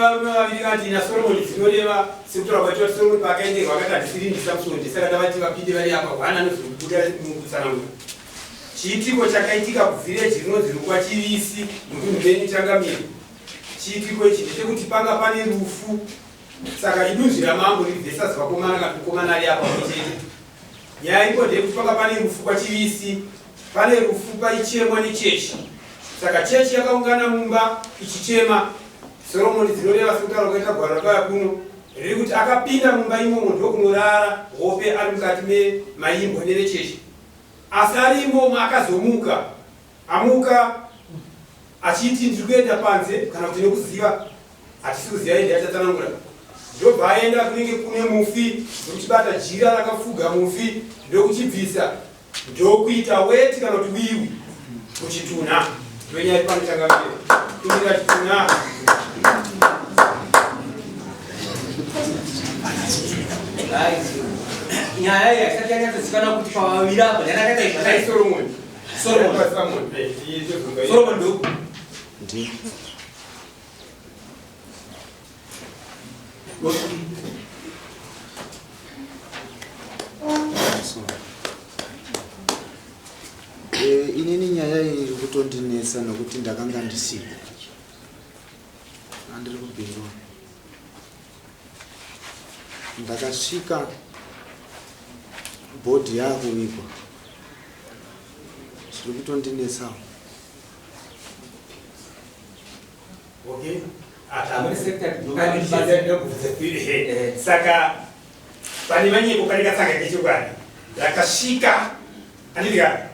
varume vaviri vati naSoromoni dzinoreva sekutaura kwaitwa kuti Soromoni paakaenderwa akati handisiri ndiSamsoni, saka ndavati vapinde vari apa, hwana anozobuda mukutsanangura. Chiitiko chakaitika kuvhireji rinonzi Rukwachivisi mudunhu menyu changamire. Chiitiko ichi ndechekuti panga pane rufu saka idunzvi ramambo riri versus vakomana kana mukomana ari apa pamwe chete. Nyaya iripo ndeyekuti panga pane rufu kwaChivisi, pane rufu paichemwa nechechi. Saka chechi yakaungana mumba ichichema. Soromoni dzinoreva sekutaura kwaita gwaro rakauya kuno riri kuti akapinda mumba imomo ndokunorara hope ari mukati memaimbwa nevechechi. Asi ari imomo akazomuka, amuka achiti ndiri kuenda panze kana kuti nekuziva hatisi kuziva ende achatsanangura. Ndobva aenda kunenge kune mufi ndokuchibata jira rakafuga mufi ndokuchibvisa ndokuita weti kana kuti wiwi muchitunha. Ndonyaya iri pano changamire. Tumira chitunha. Nyaya iyi haisati yanyatsozikanwa kuti pavaviri apa ndiani akaita izvi zvakadai. Solomon. Solomon. Solomon ndoku. Ndi. Eh, inini nyaya iyi iri kutondinetsa nokuti ndakanga ndisipo. Andiri kubhindura. Ndakasvika bhodhi yaakuvigwa. Zviri kutondinetsawo. Okay. Saka pane manyepo pane katsanga kechokwadi. Ndakasvika andidya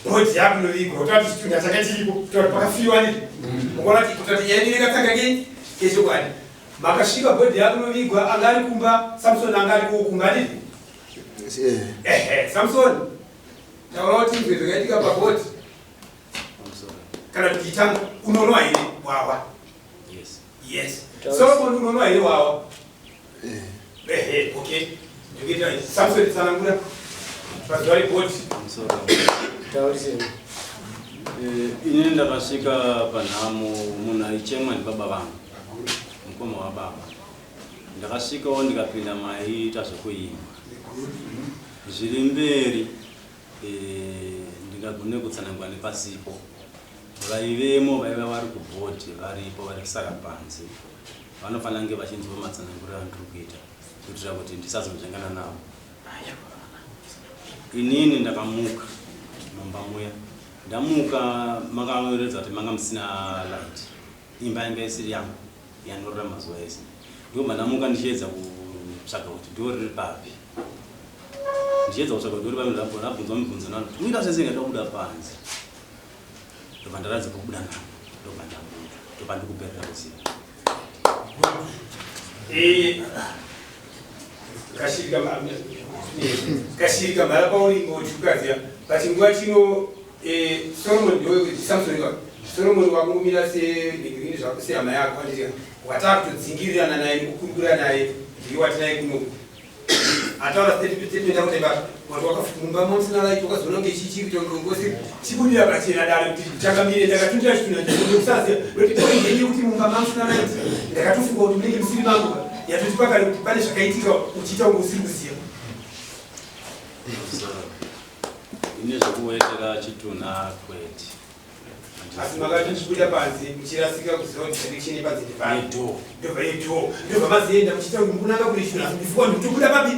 bhodhi yakunovigwa kutaura kuti chitunha changa chiripo kutaura kuti pakafiwa ndizvo. Mukaona kuti kutaura kuti nyaya ine katsanga kechokwadi. Makasvika bhodhi yakunovigwa anga ari kumba Samson anga ari kumba ndizvo. Ehe Samson taura kuti izvo zvakaitika pabhodhi. Kana kuti itanga unonwa here wawa? Yes. Yes. Solomon unonwa here wawa? Eh. Ehe, okay. Ndikuita Samson tsanangura. Pazuva rebhodhi. Taurise. Eh, inini ndakasvika panhamo munhu aichemwa ndibaba vangu mukoma wababa ndakasvikawo ndikapinda maiita zvekuimba zviri mberi Eh, ndingagone kutsanangura nepasipo vaivemo vaiva vari kubhodhi varipo vari kusara panze vanofanira kunge vachinzwa matsananguriro andiri kuita kuitira kuti ndisazonzvengana navo inini ndakamuka mumba muya ndamuka makaratidza kuti manga musina light imba yanga isiri yangu yanorira mazuva ese ndobva ndamuka ndichiedza kutsvaga kuti dhoo riri papi ndichiedza kutsvaga kuti dhoo riri papi ndabvunzwa mibvunzo nano unoita sese ingada kubuda panze ndobva ndaratidza pokubuda napo ndobva ndabuda ndobva ndikuperera kuziva eh, kashirika mhara pauringo uchikukaziva pachinguva chino Eh, Solomon ndiwe Samson iwa. Solomon wakungumira senhingirini zvako sehama yako handiti watakutodzingirirana naye nekukurukura naye ndiye watinaye kuno. Ataura statement yako taiba wati wakafumba mumba light wakazoona kunge chichi kuti ngosi chibudira pachena dare kuti changamire ndakatundira chitunha ndikusaziva kuti point yenyu kuti mumba mamusina light ndakatofunga kuti munenge musiri mangu yatoti pakare kuti pane zvakaitika uchiita kunge usiri kuziva. Ini zvekuwetera chitunha kwete. Asi makati muchibuda panze muchirasika kuziva kuti direction yepanze ndepari. Ndobva yedoor. Ndobva mazoenda muchiita kuti mukunanga kune chitunha asi before ndikutobuda papi?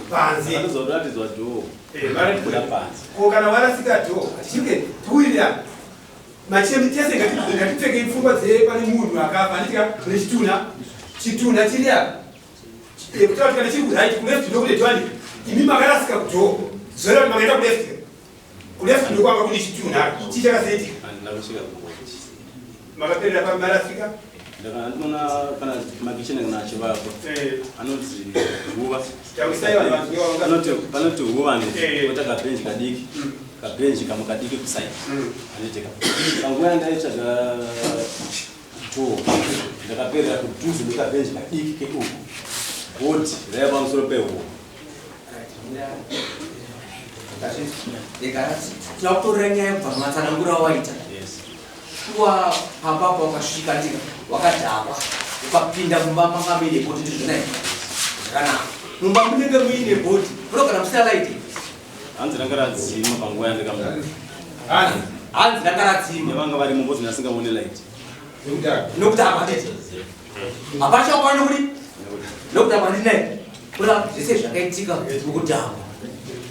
Panze. Akazoratidzwa door. Eh, Kubuda panze. Ko kana warasika door, hatichike tiwirirane. Machemi tese ngatipfekei pfungwa dze pane munhu akafa handiti ka kune chitunha. Chitunha chiri apa. Eh, kutaura kuti kana chiri kuright kuleft ndokuti twani imi makarasika kudoor zvoreva kuti makaenda kuleft kuleft ndokwanga kune chitunha chii chakazoitika Handina kusvika kubhodhi. makaperera papi marasika Ndinoona kana makicheni kana achivakwa Eh. anonzi huva. Tarisai vanhu vanzwe vanga- Panoti panoti huva ne Eh. koita kabhenji kadiki. Kabhenji kamwe kadiki kusaidi. Anoitika. Panguva yandaitsvaga door ndakaperera kudhuze nekabhenji kadiki keuku. Bhodhi raiva pamusoro pehuva. Tinokutorera nyaya kubva pamatsanangura awaita. Yes. Shuwa pamba apa wakasvika ndika wakadhakwa. Ukapinda mumba manga muine bhoti, ndizvona here? Zvakanaka. Mumba munenge muine bhoti, munogara musina light. Hanzi ranga radzima panguva yandikamuka. Hanzi. Hanzi ranga radzima. Nevanga varimo bozi ndasingaone light. Nokuti apa tete. Hapana chakwana nokuti nokuti apa ndine kura zvese zvakaitika mukudhakwa.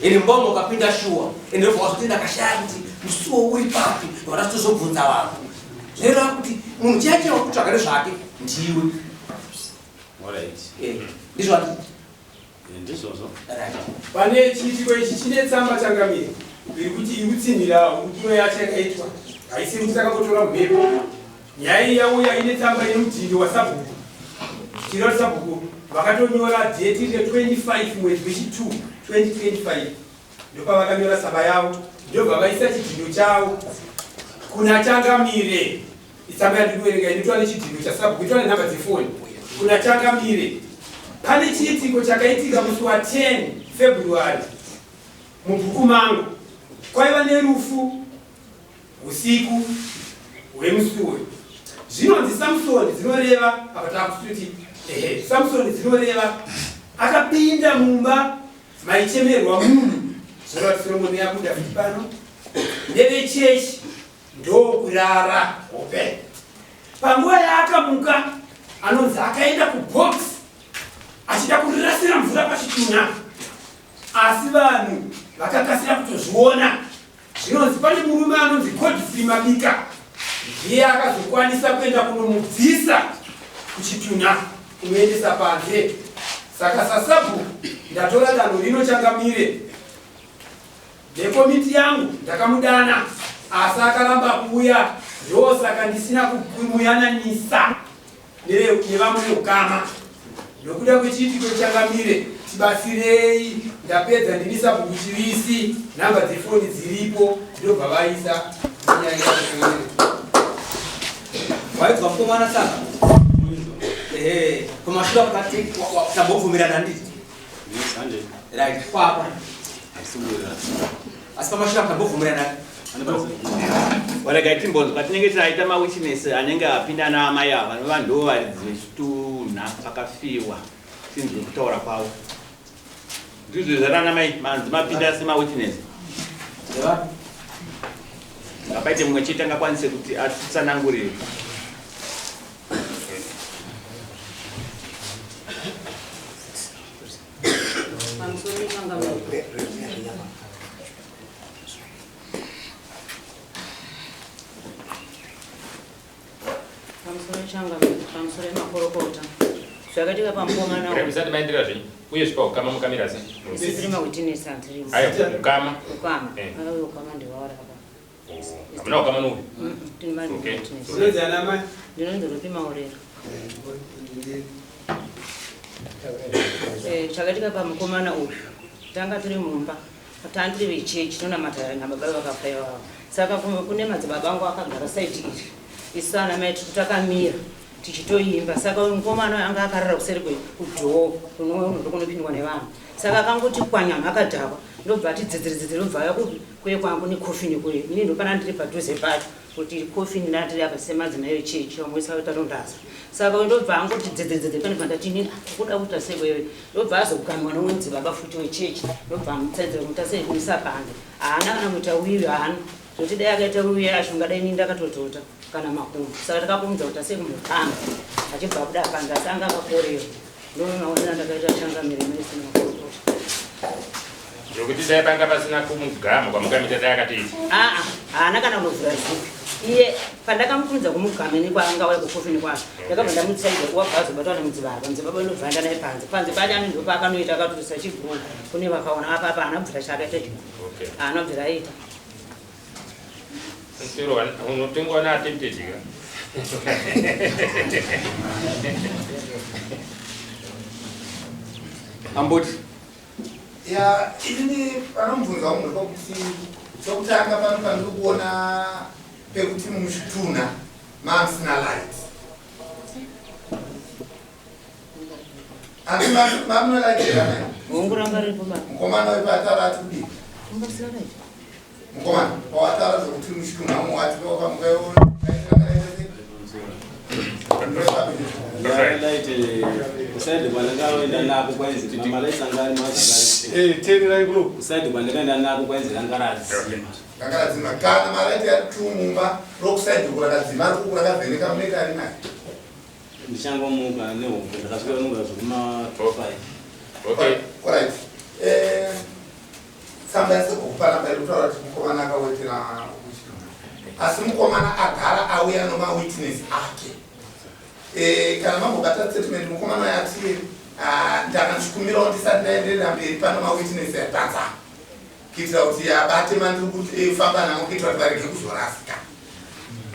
Ende mumba ukapinda shuwa, ende ndobva wazoti ndakashaya kuti musuwo uri papi, ndobva ndazotozobvunza vanhu. Zvinoreva kuti munhu chaiye chaiye wakutsvaga nezvake ndiwe. Alright. Eh, ndizvo handiti? Eh, ndizvozvo. Right. Pane chiitiko ichi chine tsamba changamire iri kuti iri kutsinhira hurukuro yacho yakaitwa. Haisiri kuti takangotora mhepo. Nyaya iyi yauya ine tsamba ine mudhindo wasabhuku. Zvichireva kuti sabhuku vakatonyora dheti re25 mwedzi wechi2 2025 ndopavakanyora tsamba yavo ndobva vaisa chidhindo chavo kuna changamire. Itsamba yandiri kuverenga inoitwa nechidhindo chasabhuku itwa nenhamba dzefoni kuna changamire. Pane chiitiko chakaitika musi wa 10 February mubhuku mangu. Kwaiva nerufu usiku hwemusi uyu. Zvinonzi Samsoni dzinoreva apa takuti ehe Samsoni dzinoreva akapinda mumba maichemerwa munhu zvoreva kuti Soromoni yabuda futi pano ndevechechi ndokurara hope. Panguva yaakamuka anonzi akaenda kubox achida kurasira mvura pachitunha, asi vanhu vakakasira kutozviona. Zvinonzi pane murume anonzi Godfrey Mabika ndiye akazokwanisa kuenda kunomubvisa kuchitunha kumuendesa panze. Saka sasabhuku ndatora danho rino changamire. Nekomiti yangu ndakamudana asi akaramba kuuya ndosaka ndisina kumuyananisa nevamwe ukama nokuda kwechiitiko changamire tibatsirei ndapedza ndini sabhuku chivisi nhamba dzefoni dziripo ndobva vaisa nyaya yachangamire. Waidzwa mukomana saka ehe kumashure pakati tambobvumirana handiti? Yes, hande. Right, kwapa. Asi Asi pamashure tambobvumirana. Waregai timbonzwa tinenge taita mawitness anenge apinda naamai ava vanova ndo varidzi vechitunha pakafiwa tinzwe kutaura kwavo. Ndizvo zvarana mai manzi mapinda semawitness. Ngapaite mumwe chete angakwanise kuti atitsanangurire. Pamusoro changamire. Pamusoro changamire, pamusoro emakorokota. Zvakaitika pamukomana Regai musati maenderera zvenyu uye zvipa ukama mukamira sei? Isu tiri mawitness handirimo. Ayo ukama. Ukama. Eh. Ayo ukama ndewavarapa. Oh, Hamuna ukama nouyu. Tiri Okay. mawitness. Unonzi ana mai? Ndinonzi Rupi Maurera. Eh, chakaitika pamukomana uyu tanga tiri mumba tanga tiri vechechi tinonamata nababa vakafa ivavo saka kune madzibaba angu akagara saidi iri isu ana mai tiri takamira tichitoimba saka uyu mukomana uyu anga akarara kuseri kudhoo kunopindwa nevanhu saka akangoti kwanyama akadhakwa ndobva ati dzedzeredzedzere ndobva auya kupi kuye kwangu nekofini kuye ini ndopana ndiri padhuze pacho kuti kofini ndatiri apa semadzimai echechi vamwe vese vatatondaza saka uyu ndobva angoti dzedzedzedze pane pandati inini kuda kuita sei wewe ndobva azogamwa nomwe mudzibaba futi wechechi ndobva amutsaidza kumuta sei kumisa panze haana kana kuita wiwi haana zvoti dai akaita wiwi yacho ngadai inini ndakatotota kana makumbo saka takakumudza kuti asei kumutanga achibva abuda panze asi anga akakorera ndomaonera ndakaita changamire mese makorokota Zvokuti dai panga pasina kumugama kwamukamita dai akatiita. aa haana kana kunovhura zipi iye pandakamukurudza kumugama ini kwaanga waya kukofini kwacho ndakabva ndamutsaidza wabva azobatwa nemudzibaba mudzibaba ndobva enda naye panze panze pacho ane ndopaakanoita akaturisa chiguru kune vakaona apa apa haana kubvira chaakaita chiguru Okay. haana kubvira aita Mutero unotengwa na attempted ka. Amboti Ya, inini panomubvunza wangu ndepekuti chokutanga pano pandiri kuona pekuti muchitunha mamusina light. Asi mamuna light here amai? hongu ranga riripo baba Mukomana wepaatara ati kudii? Ungasira right Mukomana, pawatara zvokuti muchitunha umu wati wakamuka iwe. Kusaidi kwandakaenda nako kwainzi mamalaisi anga ari teererai kuno. Kusaidi kwandakaenda nako kwainzi ranga radzima. Ranga radzima. Kana maraiti ari tu mumba rokusaidi uku rakadzima ari uku rakavheneka munenge ari naye. Ndichangomuka nehope ndakasvika nonga zvekuma 5. Okay. Alright. Eh, tsamba yasebhuku panapa iri kutaura kuti mukomana akawetera kuchitunha. Asi mukomana agara auya nomawitness ake. Eh, kana mambobata statement mukomana uyo ati ah, ndanga ndichikumirawo ndisati ndaenderera mberi pano mawitness apanza kuitira kuti abate mandiri kufamba namo kuitira kuti varege kuzorasika.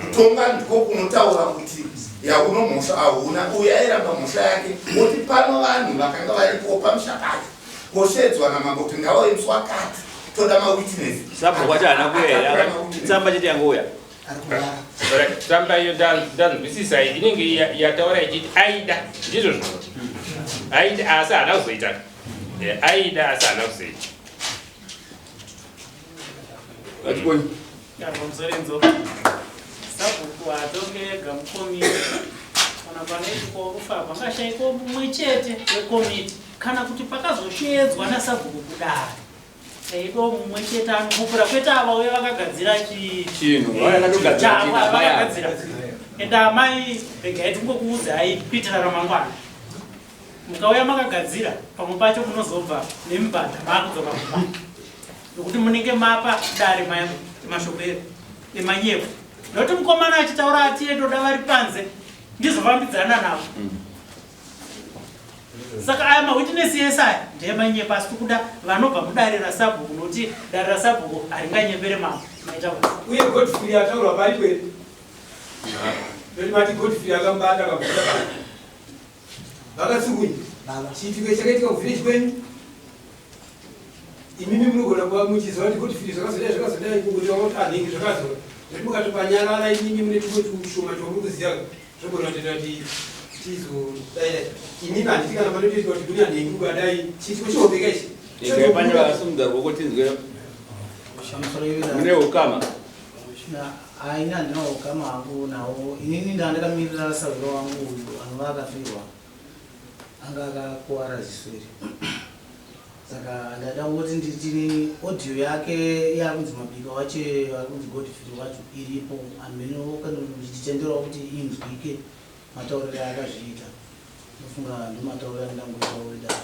Kutonga ndiko kunotaura kuti yauno mhosva ahuna uyu airamba mhosva yake oti pano vanhu vakanga varipo pamusha pacho koshedzwa namambo kuti ngavauye musi wakati toda mawitness. Sabhuku wacho haana kuuya here? Tsamba chete yangouya. Alright, tsamba iyo ndanzwisisa iyi inenge yataura ichiti aida ndizvo zvino aida asi haana kuzoita. Aida asi haana kuzoita. Vachikonyi. Pamusorenzo sabhuku hatonge ega mukomiti kana panoitwa rufa pangashaikwa mumwe chete wekomiti kana kuti pakazosheedzwa nasabhuku kudare taidiwa mumwe chete anopupura kwete ava uye vakagadzira Chinhu, vakatogadzira chinhu, amai ava. vakagadzira. Ende amai regai tingokuudzai kuitira ramangwana mukauya makagadzira pamwe pacho munozobva nemibhadha maakudzoka kumba nokuti munenge mapa dare mashoko emanyepo nokuti mukomana achitaura ati ndoda vari panze ndizofambidzana navo. Saka aya mawitness ese aya ndeemanyepo asi tikuda vanobva mudare rasabhuku nokuti dare rasabhuku haringanyepere mambo. Maita basa. Uye Godfrey ataurwa paripo here? Noti mati Godfrey akamubata akabuda pano. Vakatsukunya. Chiitiko chakaitika kuvillage kwenyu. Imimi munogona kuva muchiziva kuti Godfrey zvakazodai zvakazodai kungoti wanga kuti anhingi zvakazodai. Noti mukatopanyarara imimi mune tumwe tushoma twamuri kuziva zvogona kutoita kuti tizodai dai. Imimi handiti kana panotoitwa kuti kune anhingi ukadai chiitiko chihombe ichi. Regai pane vakasimudza ruoko tinzwe. Mune ukama? Haina, handina ukama hangu nawo. Inini ndandakamirira sahwira wangu uyu anova akafirwa anga akakuwara ziso iri. Saka ndada kuti nditi audio yake yakunzi Mabika wacho arikunzi Godfrey wacho iripo hameno kana ndichitenderawo kuti inzwike matauriro aakazviita. Ndofunga ndomatauriro andingangoitawo wedare.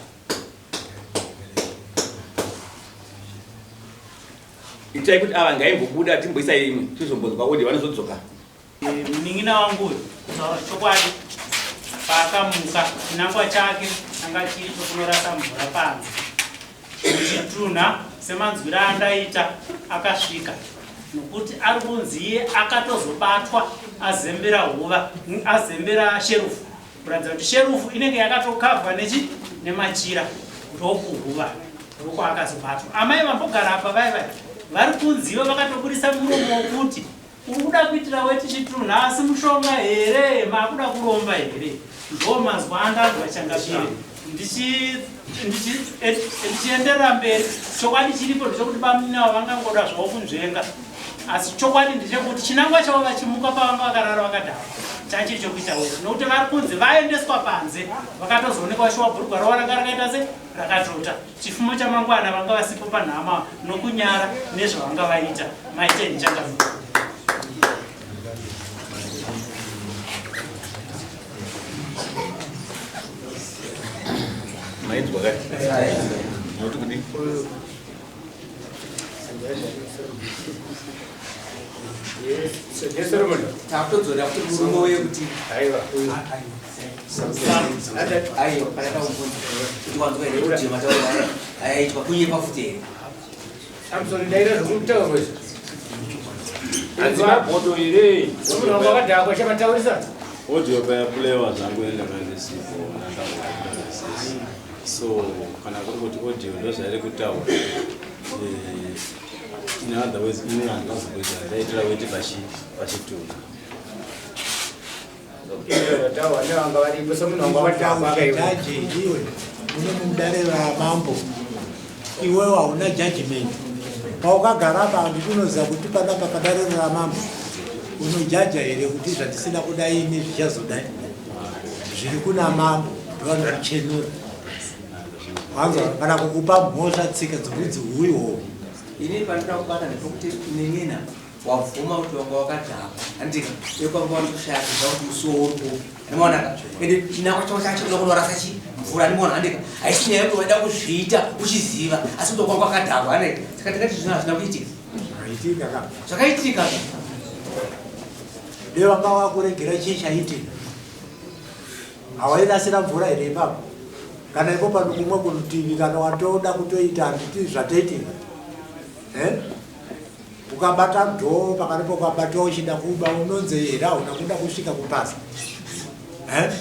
Itai kuti ava ngaimbobuda timboisa imwe tizombonzwa audio vanozodzoka. Munin'ina wangu uyu kutaura chokwadi paakamuka chinangwa chake changa chiri chokunorasa mvura panze muchitunha semanzwiro andaita akasvika nokuti ari kunzi iye akatozobatwa azembera huva azembera sherufu kuratidza kuti sherufu inenge yakatokavhwa nechi nemachira ndokuhuva ndokwaakazobatwa. Amai vambogara apa vaya vaya vari kunziva vakatoburisa muromo wokuti uri kuda kuitira weti chitunha asi mushonga here makuda kuromba here ndo mazwa andanzwa changamire ndichienderera mberi chokwadi chiripo ndechekuti bamunini avo vangangoda zvavo kunzvenga asi chokwadi ndechekuti chinangwa chavo vachimuka pavanga vakarara vakadhakwa chachiri chokuita weti nokuti vari kunzi vaendeswa panze vakatozoonekwa shuwa bhurugwa ravo ranga rakaita se rakatota chifumo chamangwana vanga vasipo panhama nokunyara nezvavanga vaita maiteni changamire. Mainzwa kai? Munoti kudii? Takutodzorera futi murume uye kuti aiwa aiwa panaka kubvunza kuti wanzwa here kuti matauro aya ayaitwa kunyepa futi here. Samson ndaira zvokutaurwa izvi. Hanzi mabhodho here? Munhu wanga wakadhakwa chamataurisa. Audio payapulewa zvangu ini ndanga ndisipo ndanga so kana kuri kuti audio ndozvairi kutaura in other words ini handinazokuita ndaitira weti pachitunha. Jaji iwe une mudare ramambo iwewe hauna judgment paukagara apa handiti unoziva kuti panapa padare ramambo unojaja here kuti zvatisina kudai ini zvichazodai. Zviri kuna mambo ndovanokuchenura. Wanzwa kana kukupa mhosva tsika dzokunzi huiho. Ini pandinoda kubata ndepekuti munin'ina wabvuma kuti wanga wakadhakwa handika iwe kwanga watoshaya kuziva kuti musuwo uri kupi andimaona ka ende chinangwa chako chacho kuda kunorasa chi mvura andimaona handika haisi nyaya yekuti waida kuzviita uchiziva asi kuti kwanga wakadhakwa handika saka ndingati zvinhu hazvina kuitika Zvaitika ka. Zvakaitika. Dai wanga wakuregera chii chaitika? Hawairasira mvura here ipapo? Kana ipo pano kumwe kurutivi kana watoda kutoita handiti zvatoitika. Eh? Ukabata dhoo pakati pokabatwa uchida kuba unonzi here hauna kuda kusvika kupasa. Eh?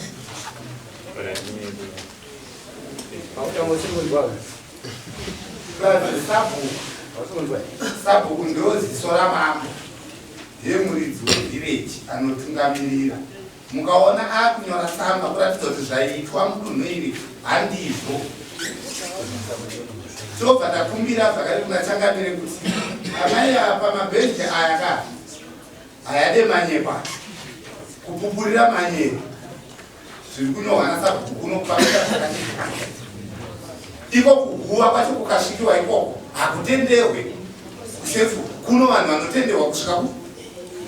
Sabhuku ndoziso ramambo ndiye muridzi wevhireji anotungamirira. Mukaona akunyora tsamba kuratidza kuti zvaiitwa mudunhu iri handizvo. Tobva takumbira zvakare kuna changamire kuti amai apa mabhenji aya ka hayade manyepa kupupurira manyepo zviri kunyorwa nasabhuku kuno kufambisa zvakanaka. Iko kuguva kwacho kukasvikiwa ikoko hakutenderwe kushefu kuno vanhu vanotenderwa kusvika ku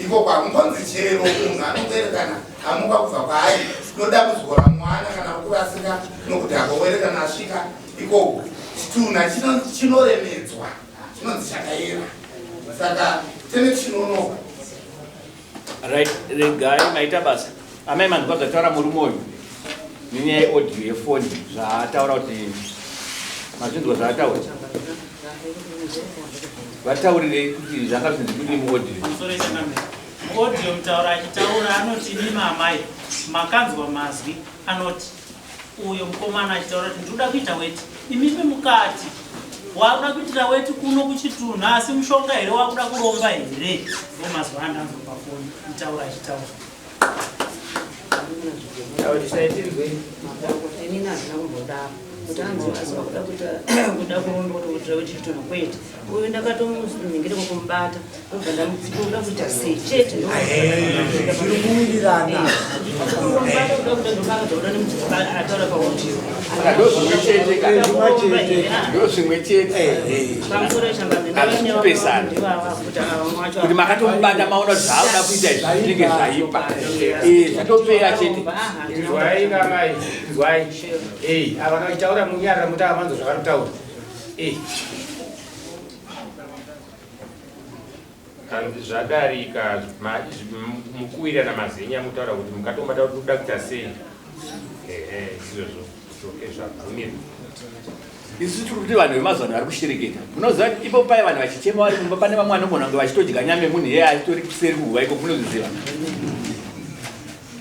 ikoko hakungonzi chero munhu anongoerekana amuka kubva kwaari nodambudziko ramuwana kana rokurasika nokuti akowerekana asvika ikoko chitunha chinoremedzwa chinonzi chakayera saka tene tichinonoka Right, regai maita basa. Amai manzwa zvataura murume uyu nenyaya yeaudio yefoni zvaataura kuti mazvinzwa zvaataura. Vataurirei kuti zvanga zvinzi kudii muaudio. Pamusoro changamire. Muaudio mutaura achitaura anoti imimi amai makanzwa mazwi anoti uyo mukomana achitaura kuti ndinoda kuita weti imimi mukati wakuda kuitira weti kuno kuchitunha asi mushonga here wakuda kuromba here ndo mazuva andanzwa pafoni mutaura achitaura Inini handina kumbodaro kuti anzi asi wakuda kuita kuda kuromba kuti kuitira weti chitunha kwete uyu ndakatomuningire kumubata ndobva ndamutsika uda kuita sei chete Zviri kuwirirana. ataura paaudio Saka ndozvimwe chete ka. Ndozvimwe chete. Hazvikupesana. Kuti makatomubata maona kuti zvaakuda kuita izvi zvinenge zvaipa. Eh, zvatopera chete. Inzwai kamai, inzwai. Eh, ava kana vachitaura munyarara mutava manzwa zvavari kutaura. Eh. Kana zvadarika mukuwirirana mazenya mutaura kuti mukatomata kuti kuda kuita sei. Ehe, izvozvo zvoke zvabvumirwa. Isu tiri kuti vanhu vemazano vari kushereketa. Munoziva kuti ipo paye vanhu vachichema vari mumba pane vamwe vanogona kunge vachitodya nyama yemunhu iye achitori kuseri kuhuva iko munozviziva.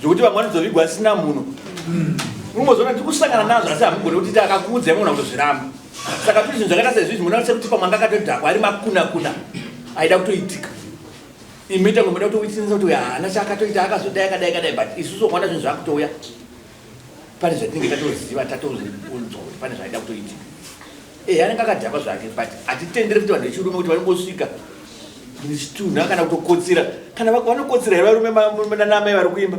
Zvekuti vamwe vanozovigwa asina munhu. Unongozoona tiri kusangana nazvo asi hamugoni kuti takakuudzai munhu kutozviramba. Saka tiri zvinhu zvakaita sezvizvi munoona sekuti pamwe anga akatodhakwa ari makuna kuna aida kutoitika. Imi tange muda kutowitnessa kuti uyu haana chaakatoita akazodai akadai akadai but isusu ukaona zvinhu zvakutouya pane zvatinenge tatoziva tatounzwa kuti pane zvaida kutoitika. Eh, anenge akadhakwa zvake but hatitendere kuti vanhu vechirume kuti vanongosvika chitunha kana kutokotsira kana vanokotsira here varume nanamai vari kuimba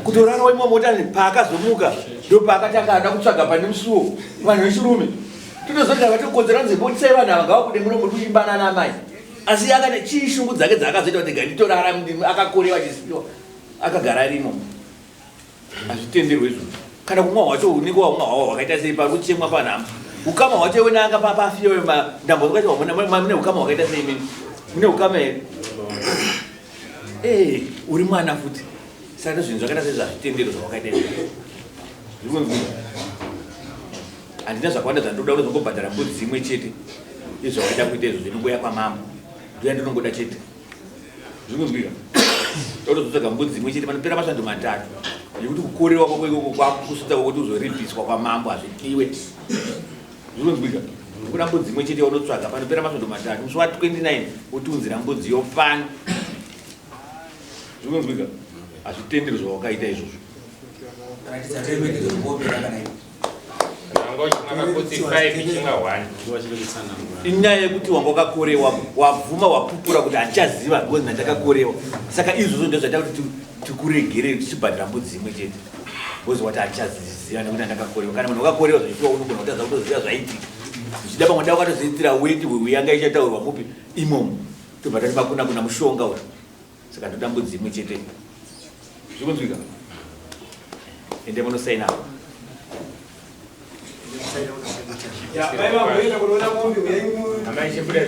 kutorarawo imomo kuti anzi paakazomuka ndo paakatanga ada kutsvaga pane musuwo vanhu vechirume totozoti vatokotsera nzi botisai vanhu ava ngavabude muno muri kuimba nanamai asi akane chii shungu dzake dzaakazoita kuti ganditorara akakorewa chisiwa akagara arimo Hazvitenderwe izvozvo. Kana kumwa hwacho unenge wamwa hwawo hwakaita sei pari kuchemwa panhamo. Ukama hwacho iwe nanga papafiwa iwe ndambo wakaita wamuna mune ukama hwakaita sei imimi? Mune ukama here? Eh, uri mwana futi. Saka zvinhu zvakaita sei zvazvitendero zvawakaita izvozvo. Zviri Handina zvakawanda zvandoda unozongobhadhara mbudzi imwe chete. Izvo zvawaida kuita izvo zvinongoya kwamambo. Ndoyandinongoda chete. Zvikunzwika. Totozotsvaga mbudzi imwe chete panopera masvondo matatu. Nekuti kukorewa kwako ikoko kwakusvitsa kwekuti uzoripiswa kwamambo hazvidiwe. Zvikunzwika. Kuna mbudzi imwe chete yaunotsvaga panopera masvondo matatu. Musi wa 29 wotiunzira mbudzi yopano. Zvikunzwika. Hazvitenderwi zvawakaita izvozvo. Ratidza remekedzo kuopera kana iwe. Inyaya yekuti wanga wakakorewa wabvuma wapupura kuti handichaziva because ndandakakorewa saka izvozvo ndozvaita kuti tikuregere tichibhadhara mbudzi imwe chete. Wozwa kuti handichaziziva nekuti andakakorewa. Kana munhu wakakorewa zvichiwa unogona kutadza kutoziva zvaitika. Zvichida pamwe da wakatoziitira weti hwewe yanga ichataurwa mupi imomo. Tobva tati makuna kuna mushonga uyu. Saka ndoda mbudzi imwe chete. Zvikunzwika? Ende munosaina apo. Ya, mai vangu kunoona mombe uyai mu. Amai chibuda.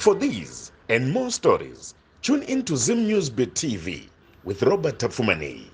For these and more stories, tune in to Zim News Bit TV with Robert Tafumani.